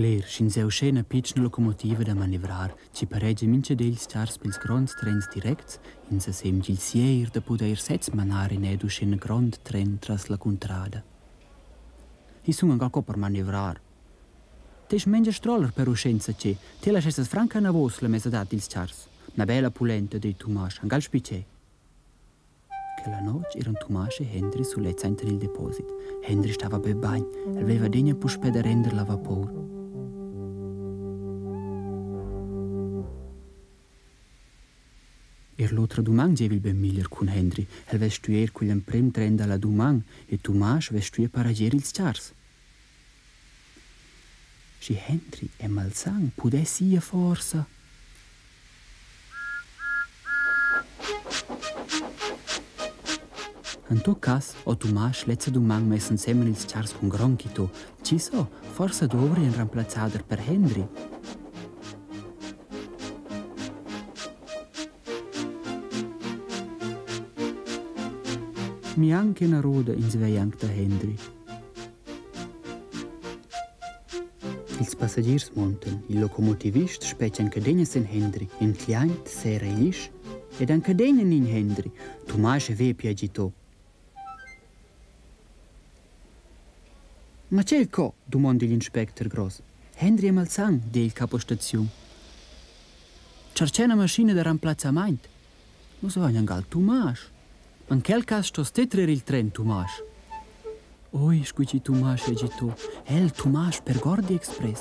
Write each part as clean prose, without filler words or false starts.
Cler, sch'ins è uschè ina pitschna locomotiva da manevrar, chi paregia mincha di ils chars pels gronds trens directs, ins sa semgia il sieir da pudair sez manar in ed uschè ün grond tren tras la cuntrada. I sun angal co per manevrar. Te mengia stroller per uschè insatge, te laschessas franc anavos la mesadad dils chars. Na bella pulenta, di Tumasch, angal spitgè. Quella notg eran Tumasch e Hendri sulets enten il deposit. Hendri stava be bagn, el veva adina puspei da render la vapur. Er l'otra duman gieva il ben meglier cun Hendri. El vess stuì ir cugl emprem tren dalla duman e Tumasch vess stuì paragier ils chars. Sche Hendri è malsang, pudess ir forsa. En tut cass ho Tumasch lezza duman mess ensemen ils chars cun grond quitò. Tgi sa, forsa dovri in remplazzader per Hendri. Mianc ina roda ins vegl anc da Hendri. Ils passagiers montan, il locomotivist spetga en cadegna sin Hendri, in client serra igl isch ed en cadegna nin Hendri. Tumasch ve pia agitò. Ma tgei co? dumonda igl inspecter gross. Hendri è malsang, di il capostaziun. Tscherchè ina maschina da remplazzamaint. Nus vain angal Tumasch. En quel cas stos ti trer il tren, Tumasch. Oi, scu chi Tumasch è gito. El, Tumasch, per Gordi Express.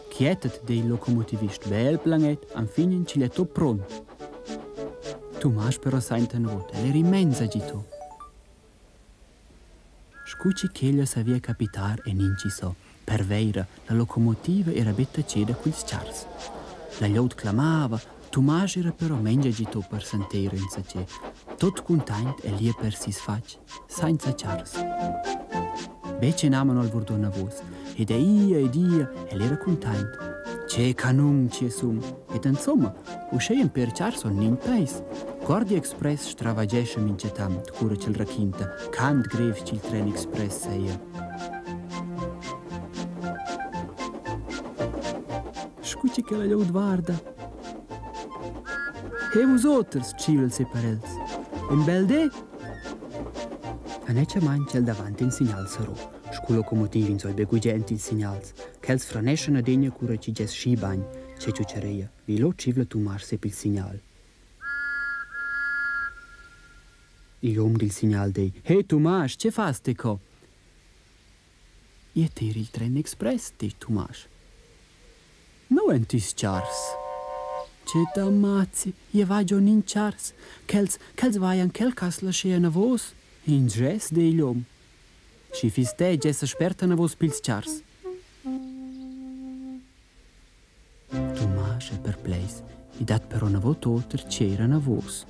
Quietet, di il locomotivist bel planet, enfin ch'igl è tot pront. Tumasch però sainta nuot, el era immens agito. Scu chi ch'ella savia capitar en inchi so. Per veira, la locomotiva era be tacheda culs chars. La glieud clamava, Tumasch era però mengia gito per sentir insatge. Tot cuntaint el ia per seis fatg, sainza chars. Be cenamano al vurdò anavos, ed ia ed ia, el era cuntaint. Che canun che sun! Ed insomma, uschè ün pêr chars on nin peis. Guardi Express stravagescha minchatant, cura ch'el raquinta, quant grev ch'il tren express saja. Scu chi che la glieud guarda. E vus oters, tschivels e parels. Ün bel di? Anetschamaing ch'el davant in signal sarò, scu locomotiv ins oi be gugent ils signals, ch'els franeschan adegna cura chi gess schi bagn, che ciuciareia, vi lo tschivla Tumasch sep il signal. Igl hom dil signal dei: «He Tumasch, che fas ti co?» Ia tir il tren express, di Tumasch. Nua èn tis chars? Tge t'amazzi, ia va giò nin chars, quels, quels vajan quel cas laschè enavos. In gest, di igl hom. Schi fiss te gessa spert enavos pils chars. Tumasch è perplex. I dat però navot oter ch'eir anavos.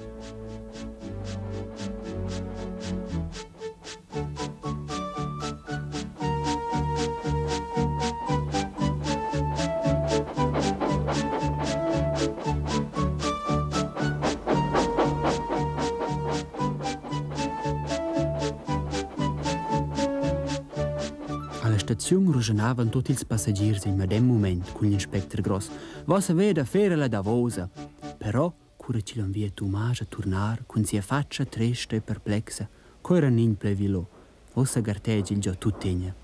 Alla staziun ruschenavan tut ils passagiers il medem mument cun l'inspecter gross. Vossa veda fera la davosa. Però, cura ch'igl envia Tumasch a turnar cun sia fatscha tresta e perplexa, co era nin ple vilò. Ussa gartegia il giò tuttegna.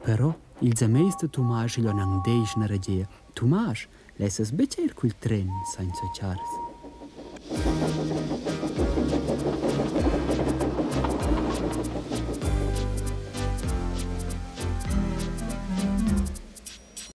Però ils ameis da Tumasch igl han aunc desch naregia. Tumasch, lessas betg ir cul tren sainza chars?